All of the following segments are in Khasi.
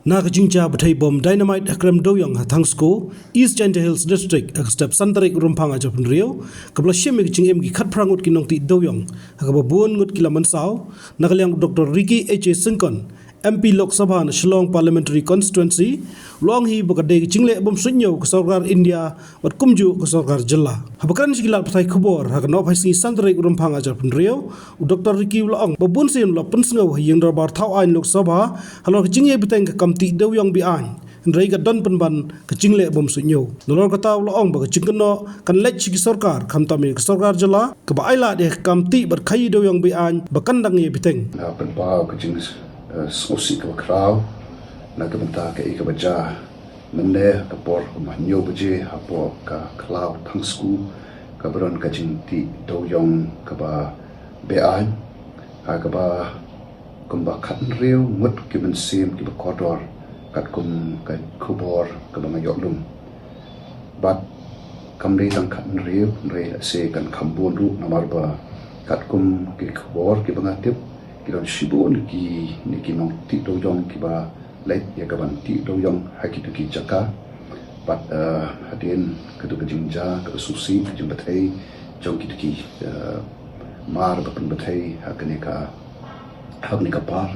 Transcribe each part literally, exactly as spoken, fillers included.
Na ka jingjia bthei bom dynamite ha krem dewiong ha Thangsko, East Jaintia Hills District, ha ka step san tarik Rymphang arhajar phew hynriew, kaba la shim ïa ka jingim ki khatphra ngut ki nongtih dewiong, ha kaba bun ngut ki la mynsaw, na ka liang u Doctor Ricky H A Syngkon, M P Lok Sabha na Shillong Parliamentary Constituency, u la ong hi ba ka dei ka jingleh bym suidñiew ka sorkar India bad kumjuh ka sorkar jylla. Haba kren sha ki lad pathai khubor ha ka nohphai sngi san tarik Rymphang arhajar phew hynriew, u Doctor Ricky u la ong ba bun sien u la pynsngew ha ïing dorbar thaw aiñ Lok Sabha halor ka jingïa bteng ka kam tih dewiong be-aiñ, hynrei ka don pynban ka jingleh bym suidñiew. Nalor kata u la ong ba ka jingkynnoh kan leit sha ki sorkar, khamtam ïa ka sorkar jylla kaba ailad ïa ka kam tih bad khaïi dewiong be-aiñ ba kan dang ïa bteng. Nga pynpaw ka jing, eh, sngewsih kaba khraw na ka bynta kaei kaba jia mynne ha ka por kumba hynñiew baje hapoh ka khlaw Thangsko, kaba don ka jingtih dewiong kaba be-aiñ, ha kaba kumba khathynriew ngut ki mynsiem kiba kordor, katkum ka khubor kaba nga ïoh lum. Bad kam dei tang khathynriew, hynrei lehse kan kham bun ruh, namar ba katkum ki khubor kiba nga tip, ki don shibun kine ki nongtih dewiong kiba leit ïa ka ban tih dewiong ha kito ki jaka. Bad, eh, hadien kato ka jingjia, kaba sngewsih, ka jingbthei jong kito ki, eh, mar ba pynbthei ha kane ka, ha kane ka par.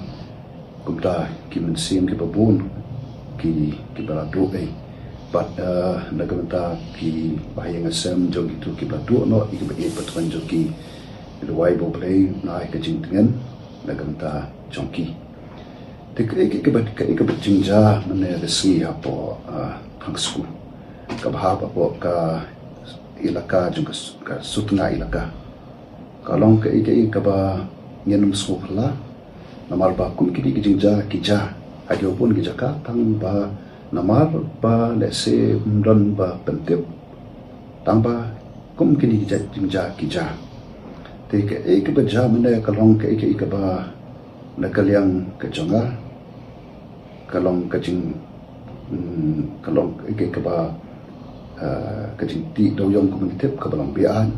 Kumta ki mynsiem kiba bun ki, kiba la duh ei. Bad, eh, na ka bynta kiba ha ïing ha sem jong kito kiba duh noh ïa kiba ïeit ba thngan jong ki, duwai ba U Blei un ai ka jingtngen na ka bynta jong ki. Te kaei kaba, kaei kaba jingjia mynne ka sngi hapoh, ah, Thangsko, kaba hap hapoh ka ilaka jong ka, ka Sutnga ilaka. Ka long kaei kaei kaba ngin ym sngewphylla, namar ba kum kine ki jingjia ki jia ha kiba bun ki jaka, tang ba namar ba lehse ym don ba pyntip, tang ba kum kine ki jait jingjia ki jia. Te kaei kaba jia mynne ka long kaei kaei kaba na ka liang ka jong nga ka long ka jing, mm, ka long kaei kaei kaba, eh, ka jingtih dewiong kumba ngi tip kaba long be-aiñ,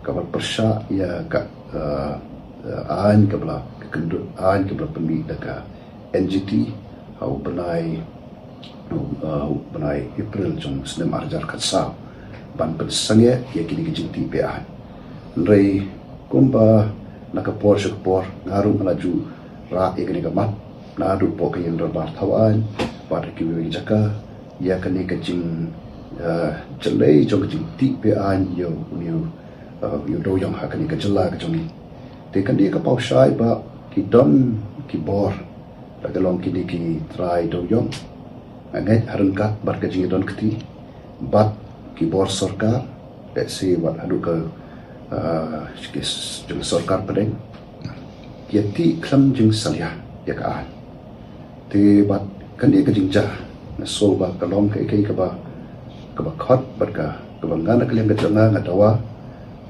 kaba pyrshah ïa ka, eh, eh, aiñ kaba la, ka kyndon aiñ kaba la pynmih da ka N G T ha u bnai, uh, u bnai April jong u snem arhajar khatsaw, ban pynsangeh ïa kine ki jingtih be-aiñ. Hynrei kumba na ka por sha ka por nga ruh nga la ju rah ïa kane ka mat naduh hapoh ka ïing dorbar thaw aiñ bad ha kiwei ki jaka ïa kane ka jing, uh, jlei jong ka jingtih be-aiñ ïa u, ïa u, uh, ïa u dewiong ha kane ka jylla ka jong ngi. Te kane ka paw shai ba ki don ki bor, la ka long kine ki trai dewiong, nga ngeit ha ryngkat bad ka jingïadon kti bad ki bor sorkar, lehse wat haduh ka, ah, ki s-, jong sorkar pdeng, ki ïa tih khlem jingsalia ïa ka aiñ. Te bad kane ka jingjia, nga sngew ba ka long kaei kaei kaba, kaba khot bad ka, kaba nga na ka liang ka jong nga nga dawa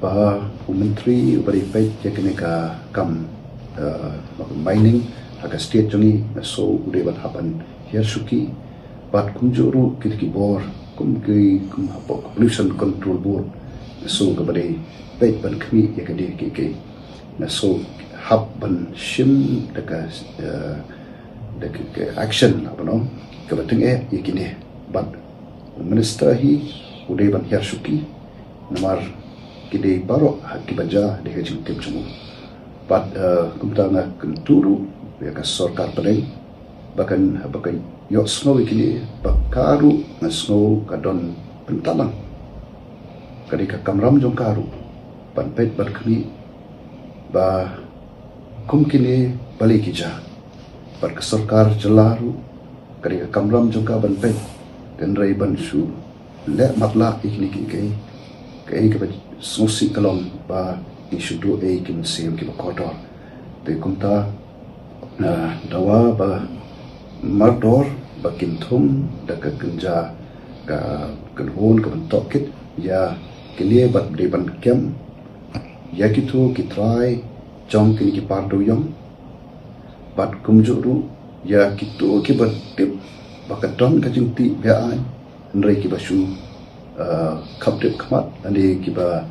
ba u myntri uba dei peit ïa kane ka kam, eh, mining ha ka state jong ngi, nga sngew u dei ban hap ban hiar shuki. Bad kumjuh ruh kito ki bor kum ki, kum hapoh ka Pollution Control Board, nga sngew kaba dei peit ban khmih ïa kane kaei kaei. Nga sngew hap ban shim da ka, eh, da ka, ka action, lah ban ong, kaba tyngeh ïa kine. Bad u minister hi u dei ban hiar shuki, namar ki dei baroh ha kiba jia da ka jingtip jong u. Bad, eh, kumta nga kyntu ruh ïa ka sorkar pdeng ba kan, ba kan ïohsngew ïa kine, ba ka ruh nga sngew ka don pyntalang, ka dei ka kamram jong ka ruh ban peit ban khmih ba kum kine balei ki jia. Bad ka sorkar jylla ruh ka dei ka kamram jong ka ban peit, hynrei ban shu leh matlah ïa kine kiei kiei. Kaei kaba sngewsih ka long ba ngi shu duh ei ki mynsiem kiba kordor. Te kumta, ah, dawa ba mardor ba kin thung da ka kynja ka kynhun ka ban tohkit ïa kine bad dei ban kem ïa kito ki trai jong kine ki par dewiong. Bad kumjuh ruh ïa kito kiba tip ba ka don ka jingtih be-aiñ, hynrei kiba shu, eh, khapdip khmat lane kiba,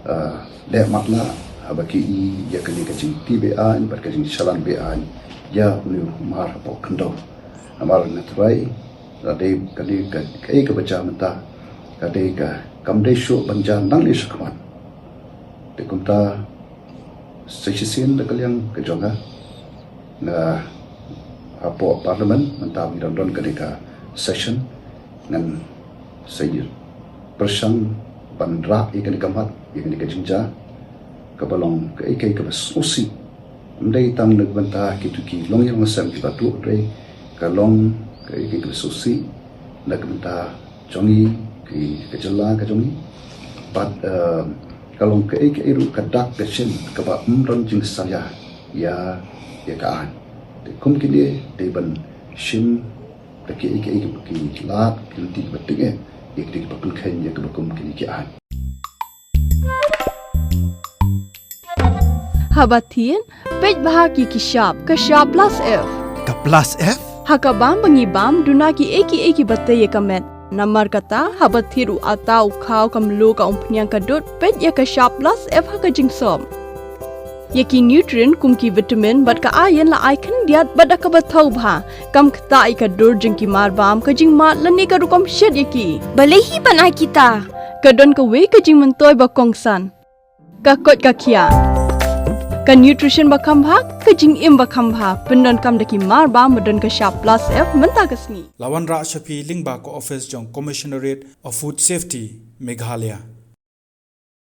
eh, leh matlah haba ki i ïa kane ka jingtih be-aiñ bad ka jingshalan be-aiñ ïa une u mar hapoh khyndew. Namar nga tharai, ka dei ka dei ka, ka, ka ba jia mynta, ka dei ka kam dei shuh ban jia nangne shakhmat. Te kumta sa shisien da ka liang ka jong nga, nga hapoh Parliament mynta ba ngi dang don ka dei ka session, ngan sa ïa pyrshang ban rah ïa kane ka mat, ïa kane ka jingjia, kaba long kaei kaei kaba sngewsih. Ym dei tang na ka bynta kito ki longïing longsem kiba duh, hynrei ka long kaei kaei kaba sngewsih na ka bynta jong ngi, ki, ka jylla ka jong ngi. Bad, eh, ka long kaei kaei ruh ka dak ka shin kaba ym don jingsalia ïa, ïa ka aiñ. Te kum kine dei ban shim da kiei kiei ki lad ki lynti kiba tyngeh ïa ki, kiba pynkheiñ ïa kiba kum kine ki aiñ. Haba thied, peit bha ki ki shap, ka shap plus F. Ka plus F? Ha ka bam ba ngi bam, duna kiei kiei kiba tei ïa ka met. Namar kata, haba thied u atta, u khaw, ka mluh, ka umphniang, ka dud, peit ïa ka shap plus F ha ka jingsop. Ïa ki nutrient kum ki vitamin bad ka iron la ai khyndiat bad da kaba thaw bha. Kam ktah ïa ka dur jong ki marbam, ka jingmad lane ka rukom shet ïa ki. Balei hi ban ai kita? Ka don kawei ka jingmyntoi ba kongsan. Ka koit ka khiah. Ka nutrition ba kham bha, ka jingim ba kham bha. Pyndonkam da ki marbam ba don ka shap plus F mynta ka sngi. La wanrah sha phi lyngba ka office jong Commissionerate of Food Safety, Meghalaya.